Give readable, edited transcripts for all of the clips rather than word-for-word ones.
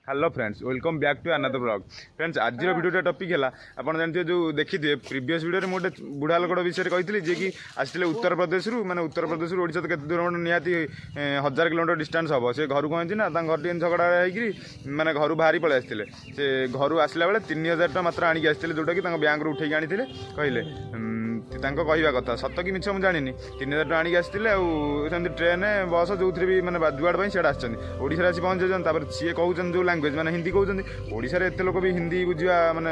Hello friends, welcome back to another vlog. Friends, ଆଜିର ଭିଡ଼ିଓଟା topic ହେଲା, ଆପଣ ଜାଣିଥିବେ, ଯେଉଁ ଦେଖିଥିବେ ପ୍ରିଭିୟସ୍ ଭିଡ଼ିଓରେ, ମୁଁ ଗୋଟେ ବୁଢ଼ା ଲୋକଟା ବିଷୟରେ କହିଥିଲି, ଯିଏକି ଆସିଥିଲେ ଉତ୍ତରପ୍ରଦେଶରୁ। ମାନେ ଉତ୍ତରପ୍ରଦେଶରୁ ଓଡ଼ିଶା ତ କେତେ ଦୂର? ମାନେ ନିହାତି 1000 କିଲୋମିଟର ଡିଷ୍ଟାନ୍ସ ହେବ। ସେ ଘରୁ କ'ଣ ହେଇଛି ନା, ତାଙ୍କ ଘର ଟିକେ ଝଗଡ଼ା ହେଇକିରି ମାନେ ଘରୁ ବାହାରି ପଳେଇ ଆସିଥିଲେ। ସେ ଘରୁ ଆସିଲା ବେଳେ 3000 ଟଙ୍କା ମାତ୍ର ଆଣିକି ଆସିଥିଲେ, ଯେଉଁଟାକି ତାଙ୍କ ବ୍ୟାଙ୍କରୁ ଉଠେଇକି ଆଣିଥିଲେ କହିଲେ। ତାଙ୍କ କହିବା କଥା, ସତ କି ମିଛ ମୁଁ ଜାଣିନି। 3000 ଟଙ୍କା ଆଣିକି ଆସିଥିଲେ ଆଉ ସେମିତି ଟ୍ରେନ୍, ବସ୍, ଯେଉଁଥିରେ ବି ମାନେ ଯୁଆଡ଼େ ପାଇଁ ସିଆଡ଼େ ଆସିଛନ୍ତି, ଓଡ଼ିଶାରେ ଆସି ପହଞ୍ଚିଛନ୍ତି। ତାପରେ ସିଏ କହୁଛନ୍ତି ଯେଉଁ ଲାଙ୍ଗୁଏଜ୍, ମାନେ ହିନ୍ଦୀ କହୁଛନ୍ତି, ଓଡ଼ିଶାରେ ଏତେ ଲୋକ ବି ହିନ୍ଦୀ ବୁଝିବା ମାନେ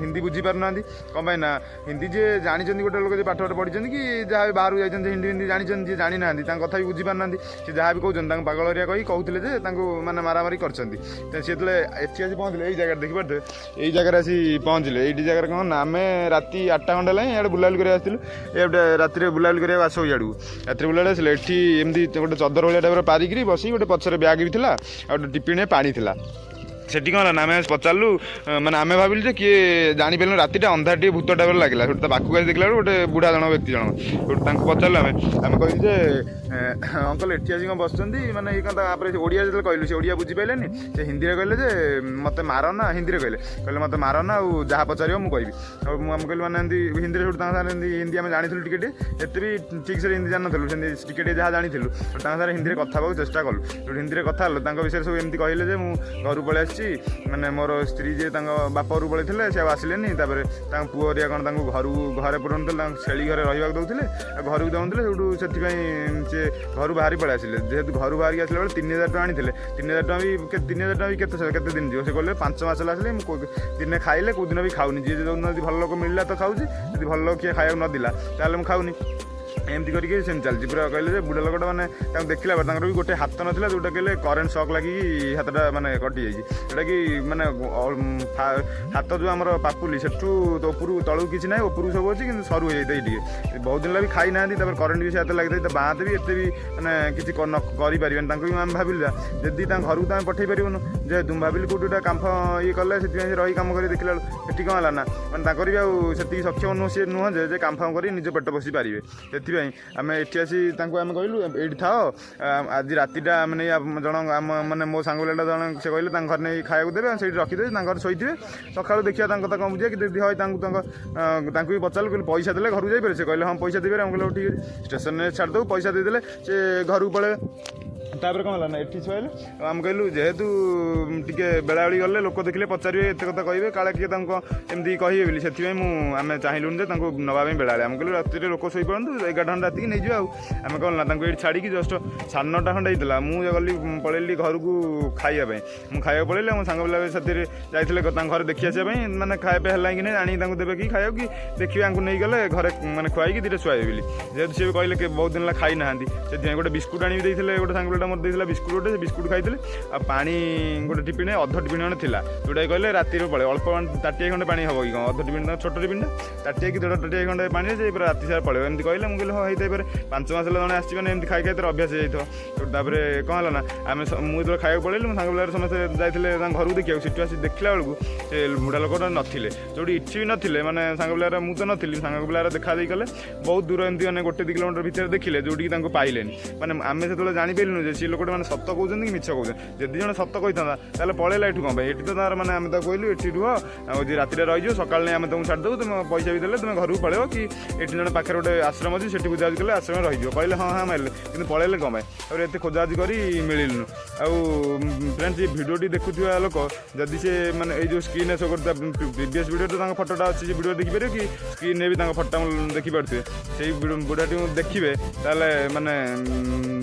ହିନ୍ଦୀ ବୁଝିପାରୁନାହାନ୍ତି। କ'ଣ ପାଇଁ ନା ହିନ୍ଦୀ ଯିଏ ଜାଣିଛନ୍ତି, ଗୋଟେ ଲୋକ ଯିଏ ପାଠ ପାଠ ପଢ଼ିଛନ୍ତି କି ଯାହା ବି ବାହାରକୁ ଯାଇଛନ୍ତି, ହିନ୍ଦୀ ହିନ୍ଦୀ ଜାଣିଛନ୍ତି। ଯିଏ ଜାଣିନାହାନ୍ତି, ତାଙ୍କ କଥା ବି ବୁଝିପାରୁନାହାନ୍ତି। ସେ ଯାହା ବି କହୁଛନ୍ତି, ତାଙ୍କୁ ପାଗଳ ହେରିଆ କହି କହୁଥିଲେ ଯେ ତାଙ୍କୁ ମାନେ ମାରାମାରି କରିଛନ୍ତି। ତ ସେ ଯେତେବେଳେ ଏଠି ଆସି ପହଞ୍ଚିଲେ, ଏଇ ଜାଗାରେ ଦେଖିପାରୁଥିବେ, ଏଇ ଜାଗାରେ ଆସି ପହଞ୍ଚିଲେ। ଏଇଠି ଜାଗାରେ କ'ଣ ନା, ଆମେ ରାତି 8ଟା ଖଣ୍ଡେ ହେଲାଣି, ଇଆଡ଼େ ବୁଲାବୁଲି କରିବାକୁ ଆସିଥିଲୁ। ଏଇଟା ରାତିରେ ବୁଲାବୁଲି କରିବାକୁ ଆସୁ ଇଆଡ଼କୁ। ରାତିରେ ବୁଲାବୁଲି ଆସିଲେ, ଏଠି ଏମିତି ଗୋଟେ ଚଦର ଭଳିଆ ଟାଇପ୍ର ପାରିକିରି ବସି, ଗୋଟେ ପଛରେ ବ୍ୟାଗ୍ ବି ଥିଲା ଆଉ ଗୋଟେ ଟିଫିନରେ ପାଣି ଥିଲା। ସେଠି କ'ଣ ହେଲା ନା, ଆମେ ଆସି ପଚାରିଲୁ। ମାନେ ଆମେ ଭାବିଲୁ ଯେ କିଏ, ଜାଣିପାରିଲୁ, ରାତିଟା ଅନ୍ଧାର, ଟିକେ ଭୂତ ଟାଇପ୍ର ଲାଗିଲା। ସେଠୁ ତା ପାଖକୁ ଆସି ଦେଖିଲା ବେଳକୁ ଗୋଟେ ବୁଢ଼ା ଜଣ ବ୍ୟକ୍ତି ଜଣ। ସେଠୁ ତାଙ୍କୁ ପଚାରିଲୁ ଆମେ। ଆମେ କହିଲୁ ଯେ ଅଙ୍କଲ, ଏଠି ଆସି କ'ଣ ବସିଛନ୍ତି? ମାନେ ଇଏ କ'ଣ? ତାପରେ ସେ ଓଡ଼ିଆ ଯେତେବେଳେ କହିଲୁ, ସେ ଓଡ଼ିଆ ବୁଝିପାରିଲେନି। ସେ ହିନ୍ଦୀରେ କହିଲେ ଯେ ମୋତେ ମାର ନା। ହିନ୍ଦୀରେ କହିଲେ, କହିଲେ ମୋତେ ମାର ନା, ଆଉ ଯାହା ପଚାରିବ ମୁଁ କହିବି। ଆଉ ଆମେ କହିଲୁ ମାନେ ଏମିତି ହିନ୍ଦୀରେ। ସେଠୁ ତାଙ୍କ ସାଙ୍ଗରେ ଏମିତି ହିନ୍ଦୀ ଆମେ ଜାଣିଥିଲୁ ଟିକେ ଟିକେ, ଏତେ ବି ଠିକ୍ ସେ ହିନ୍ଦୀ ଜାଣିନଥିଲୁ, ସେମିତି ଟିକେ ଟିକେ ଯାହା ଜାଣିଥିଲୁ। ସେଠୁ ତାଙ୍କ ସାଙ୍ଗରେ ହିନ୍ଦୀରେ କଥା ହେବାକୁ ଚେଷ୍ଟା କଲୁ। ସେଠୁ ହିନ୍ଦୀରେ କଥା ହେଲୁ, ତାଙ୍କ ବିଷୟରେ ସବୁ ଏମିତି କହିଲେ ଯେ ମୁଁ ଘରୁ ପଳେଇ ଆସିଛି, ମାନେ ମୋର ସ୍ତ୍ରୀ ଯିଏ ତାଙ୍କ ବାପ ଘରକୁ ପଳେଇଥିଲେ, ସେ ଆଉ ଆସିଲେନି। ତାପରେ ତାଙ୍କ ପୁଅ ହେରିକା କ'ଣ ତାଙ୍କୁ ଘରକୁ ଘରେ ପୁରଉନଥିଲେ, ତାଙ୍କ ଛେଳି ଘରେ ରହିବାକୁ ଦେଉଥିଲେ ଆଉ ଘରକୁ ଦେଉନଥିଲେ। ସେଇଠୁ ସେଥିପାଇଁ ସେ ଘରୁ ବାହାରି ପଳେଇ ଆସିଲେ। ଯେହେତୁ ଘରୁ ବାହାରିକି ଆସିଲା ବେଳେ 3000 ଟଙ୍କା ଆଣିଥିଲେ, 3000 ଟଙ୍କା ବି 3000 ଟଙ୍କା ବି କେତେ କେତେ ଦିନ ଯିବ? ସେ କହିଲେ 5 ମାସ ହେଲା ଆସିଲେ, ମୁଁ ଦିନେ ଖାଇଲେ କେଉଁ ଦିନ ବି ଖାଉନି। ଯିଏ ଯେଉଁଦିନ ଯଦି ଭଲ ଲୋକ ମିଳିଲା ତ ଖାଉଛି, ଯଦି ଭଲ ଲୋକ କିଏ ଖାଇବାକୁ ନଦେଲା ତାହେଲେ ମୁଁ ଖାଉନି। ଏମିତି କରିକି ସେମିତି ଚାଲିଛି ପୁରା। କହିଲେ ଯେ ବୁଢ଼ା ଲୋକଟା, ମାନେ ତାଙ୍କୁ ଦେଖିଲା ପରେ ତାଙ୍କର ବି ଗୋଟେ ହାତ ନଥିଲା, ଯେଉଁଟା କହିଲେ କରେଣ୍ଟ ସକ୍ ଲାଗିକି ହାତଟା ମାନେ କଟିଯାଇଛି। ଯେଉଁଟାକି ମାନେ ହାତ ଯେଉଁ ଆମର ପାପୁଲି, ସେଠୁ ତ ଉପରୁ ତଳକୁ କିଛି ନାହିଁ, ଉପରକୁ ସବୁ ଅଛି, କିନ୍ତୁ ସରୁ ହେଇଯାଇଥାଏ ଟିକେ। ବହୁତ ଦିନ ହେଲା ବି ଖାଇନାହାନ୍ତି। ତାପରେ କରେଣ୍ଟ ବି ସେ ହାତରେ ଲାଗିଥାଏ। ତ ବାଁ ହାତ ବି ଏତେ ବି ମାନେ କିଛି ନ କରିପାରିବେନି। ତାଙ୍କୁ ବି ଆମେ ଭାବିଲୁ ଯଦି ତାଙ୍କ ଘରକୁ ତ ଆମେ ପଠେଇ ପାରିବୁନୁ, ଯେହେତୁ ମୁଁ ଭାବିଲି କେଉଁଠି ଗୋଟେ କାମ ଇଏ କଲେ, ସେଥିପାଇଁ ସେ ରହି କାମ କରି। ଦେଖିଲା ବେଳକୁ ସେଠି କ'ଣ ହେଲା ନା, ମାନେ ତାଙ୍କର ବି ଆଉ ସେତିକି ସକ୍ଷମ ନୁହଁ ସିଏ ନୁହଁ ଯେ କାମ ଫାମ କରି ନିଜ ପେଟ ପୋଷି ପାରିବେ। ସେଥିପାଇଁ ଆମେ ଏଠି ଆସି ତାଙ୍କୁ ଆମେ କହିଲୁ ଏଇଠି ଥାଅ, ଆଜି ରାତିଟା ଆମେ ନେଇ ଜଣ ଆମ ମାନେ ମୋ ସାଙ୍ଗ ପିଲାଟା ଜଣେ, ସେ କହିଲେ ତାଙ୍କ ଘରେ ନେଇ ଖାଇବାକୁ ଦେବେ ଆଉ ସେଇଠି ରଖିଦେବେ, ତାଙ୍କ ଘରେ ଶୋଇଥିବେ। ସକାଳୁ ଦେଖିବା ତାଙ୍କ କଥା କ'ଣ ବୁଝିବା କି ଯଦି হয় ତାଙ୍କୁ ତାଙ୍କ ତାଙ୍କୁ ବି ପଚାରିଲୁ, କହିଲେ ପଇସା ଦେଲେ ଘରକୁ ଯାଇପାରିବେ? ସେ କହିଲେ ହଁ, ପଇସା ଦେଇପାରିବେ। ଆମେ କହିଲୁ ହଉ ଠିକ୍ ଅଛି, ଷ୍ଟେସନରେ ଛାଡ଼ିଦେବୁ, ପଇସା ଦେଇଦେଲେ ସେ ଘରକୁ ପଳେଇବେ। ତାପରେ କ'ଣ ହେଲା ନା, ଏଠି ଶୁଆଇଲେ। ଆଉ ଆମେ କହିଲୁ ଯେହେତୁ ଟିକେ ବେଳାବେଳି ଗଲେ ଲୋକ ଦେଖିଲେ ପଚାରିବେ, ଏତେ କଥା କହିବେ, କାଳେ କିଏ ତାଙ୍କ ଏମିତି କହିବେ ବୋଲି, ସେଥିପାଇଁ ଆମେ ଚାହିଁଲୁନି ଯେ ତାଙ୍କୁ ନେବା ପାଇଁ ବେଳାବେଳି। ଆମେ କହିଲୁ ରାତିରେ ଲୋକ ଶୋଇପଡ଼ନ୍ତୁ, 11ଟା ଖଣ୍ଡେ ରାତିକି ନେଇଯିବା। ଆଉ ଆମେ କ'ଣ ନା, ତାଙ୍କୁ ଏଇଠି ଛାଡ଼ିକି ଜଷ୍ଟ 9:30 ଖଣ୍ଡେ ହେଇଥିଲା, ମୁଁ ଗଲି, ପଳେଇଲି ଘରକୁ ଖାଇବା ପାଇଁ। ମୁଁ ଖାଇବାକୁ ପଳେଇଲି। ଆମ ସାଙ୍ଗ ପିଲା ବି ସାଥିରେ ଯାଇଥିଲେ ତାଙ୍କ ଘରେ ଦେଖି ଆସିବା ପାଇଁ, ମାନେ ଖାଇବା ପାଇଁ ହେଲା କି ନାହିଁ, ଆଣିକି ତାଙ୍କୁ ଦେବେ କି ଖାଇବାକୁ କି ଦେଖିବେ, ଆଙ୍କୁ ନେଇଗଲେ ଘରେ ମାନେ ଖୁଆଇକି ଦୁଇଟା ଶୁଆଇବେ ବୋଲି। ଯେହେତୁ ସିଏ ବି କହିଲେ କି ବହୁତ ଦିନ ହେଲା ଖାଇନାହାନ୍ତି, ସେଥିପାଇଁ ଗୋଟେ ବିସ୍କୁଟ୍ ଆଣିକି ଦେଇଥିଲେ। ଗୋଟେ ସାଙ୍ଗ ପିଲାଟା ମୋର ଦେଇଥିଲା ବିସ୍କୁଟ୍ ଗୋଟେ, ସେ ବିସ୍କୁଟ୍ ଖାଇଥିଲେ। ଆଉ ପାଣି ଗୋଟେ ଟିଫିନ୍, ଅଧ ଟିଫିନ୍ ଖଣ୍ଡେ ଥିଲା, ଯେଉଁଟାକି କହିଲେ ରାତିରେ ପଳେଇ ଅଳ୍ପ ତାଟିଏ ଖଣ୍ଡେ ପାଣି ହେବ କି କ'ଣ। ଅଧ ଟିଫିନ୍, ଛୋଟ ଟିଫିନ୍ଟା, ତାଟିଏ କି ଦେଢ଼ ତାଟିଏ ଖଣ୍ଡେ ପାଣିରେ ସେ ପୁରା ରାତି ସାରା ପଳେଇବ, ଏମିତି କହିଲେ। ମୁଁ କହିଲି ହଁ, ହେଇଥାଇପାରେ, 5 ମାସ ହେଲା ଜଣେ ଆସିଛି, ମାନେ ଏମିତି ଖାଇ ଖାଇ ତାର ଅଭ୍ୟାସ ହେଇଯାଇଥିବ। ସେଠୁ ତାପରେ କ'ଣ ହେଲା ନା, ଆମେ ମୁଁ ଯେତେବେଳେ ଖାଇବାକୁ ପଳେଇଲି, ମୋ ସାଙ୍ଗ ପିଲାରେ ସମସ୍ତେ ଯାଇଥିଲେ ତାଙ୍କ ଘରକୁ ଦେଖିବାକୁ। ସେଠୁ ଆସି ଦେଖିଲା ବେଳକୁ ସେ ବୁଢ଼ା ଲୋକଟା ନଥିଲେ, ଯେଉଁଠି ଇଠି ବି ନଥିଲେ। ମାନେ ସାଙ୍ଗ ପିଲାର, ମୁଁ ତ ନଥିଲି, ସାଙ୍ଗ ପିଲାର ଦେଖା ଦେଇ କଲେ ବହୁତ ଦୂର, ଏମିତି ମାନେ 1-2 କିଲୋମିଟର ଭିତରେ ଦେଖିଲେ, ଯେଉଁଠିକି ତାଙ୍କୁ ପାଇଲେନି। ମାନେ ଆମେ ସେତେବେଳେ ଜାଣିପାରିଲୁନି ଯେ ସେ ଲୋକଟା ମାନେ ସତ କହୁଛନ୍ତି କି ମିଛ କହୁଛନ୍ତି। ଯଦି ଜଣେ ସତ କହିଥାନ୍ତା, ତାହେଲେ ପଳେଇଲା ଏଠୁ କ'ଣ ପାଇଁ? ଏଠି ତ ତାର ମାନେ ଆମେ ତାକୁ କହିଲୁ ଏଠି ରୁହ, ଆଉ ଯଦି ରାତିରେ ରହିଯିବ, ସକାଳେ ନେଇ ଆମେ ତମକୁ ଛାଡ଼ିଦେବୁ, ତୁମେ ପଇସା ବି ଦେଲେ ତୁମେ ଘରକୁ ପଳେଇବ, କି ଏଠି ଜଣେ ପାଖରେ ଗୋଟେ ଆଶ୍ରମ ଅଛି, ସେଠି ବୁଝାବୁଝି କଲେ ଆଶ୍ରମରେ ରହିଯିବ। କହିଲେ ହଁ ହଁ ମାରିଲେ, କିନ୍ତୁ ପଳେଇଲେ କ'ଣ ପାଇଁ? ତାପରେ ଏତେ ଖୋଜାଖୋଜି କରି ମିଳିଲୁନୁ। ଆଉ ଫ୍ରେଣ୍ଡସ୍, ଏ ଭିଡ଼ିଓଟି ଦେଖୁଥିବା ଲୋକ ଯଦି ସେ ମାନେ ଏଇ ଯେଉଁ ସ୍କ୍ରିନ୍ରେ ଶୋ କରୁଥିବା ପ୍ରିଭିୟସ୍ ଭିଡ଼ିଓରେ ତାଙ୍କ ଫଟୋଟା ଅଛି, ସେ ଭିଡ଼ିଓ ଦେଖିପାରିବେ କି ସ୍କ୍ରିନ୍ରେ ବି ତାଙ୍କ ଫଟୋ ଦେଖିପାରୁଥିବେ, ସେଇ ବୁଢ଼ାଟିକୁ ଦେଖିବେ, ତାହେଲେ ମାନେ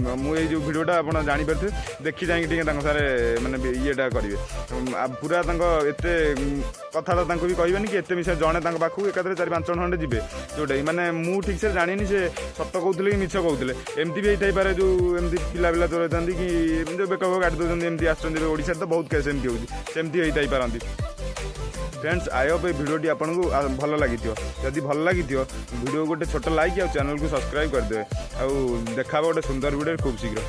ମୁଁ ଏଇ ଯେଉଁ ଭିଡ଼ିଓଟା ଆପଣ ଜାଣିପାରୁଥିବେ, ଦେଖି ଯାଇକି ଟିକେ ତାଙ୍କ ସାଙ୍ଗରେ ମାନେ ଇଏଟା କରିବେ। ଆଉ ପୁରା ତାଙ୍କ ଏତେ କଥାଟା ତାଙ୍କୁ ବି କହିବେନି କି ଏତେ ମିଶା ଜଣେ ତାଙ୍କ ପାଖକୁ ଏକାଥରେ ଚାରି ପାଞ୍ଚ ଜଣ ଖଣ୍ଡେ ଯିବେ, ଯେଉଁଟାକି ମାନେ ମୁଁ ଠିକ୍ସେ ଜାଣିନି ସେ ସତ କହୁଥିଲେ କି ମିଛ କହୁଥିଲେ। ଏମିତି ବି ହେଇଥାଇପାରେ, ଯେଉଁ ଏମିତି ପିଲା ପିଲା ଚୋରାଇଥାନ୍ତି କି ଏମିତି ଯେଉଁ ବେକ ଫେକ କାଟି ଦେଉଛନ୍ତି, ଏମିତି ଆସୁଛନ୍ତି ଏବେ ଓଡ଼ିଶାରେ ତ ବହୁତ କେସ୍ ଏମିତି ହେଉଛି, ସେମିତି ହେଇଥାଇପାରନ୍ତି। ଫ୍ରେଣ୍ଡସ୍, I Hope ଏ ଭିଡ଼ିଓଟି ଆପଣଙ୍କୁ ଭଲ ଲାଗିଥିବ। ଯଦି ଭଲ ଲାଗିଥିବ, ଭିଡ଼ିଓ ଗୋଟେ ଛୋଟ ଲାଇକ୍ ଆଉ ଚ୍ୟାନେଲକୁ ସବସ୍କ୍ରାଇବ୍ କରିଦେବେ। ଆଉ ଦେଖା ହେବ ଗୋଟେ ସୁନ୍ଦର ଭିଡ଼ିଓ ଖୁବ୍ ଶୀଘ୍ର।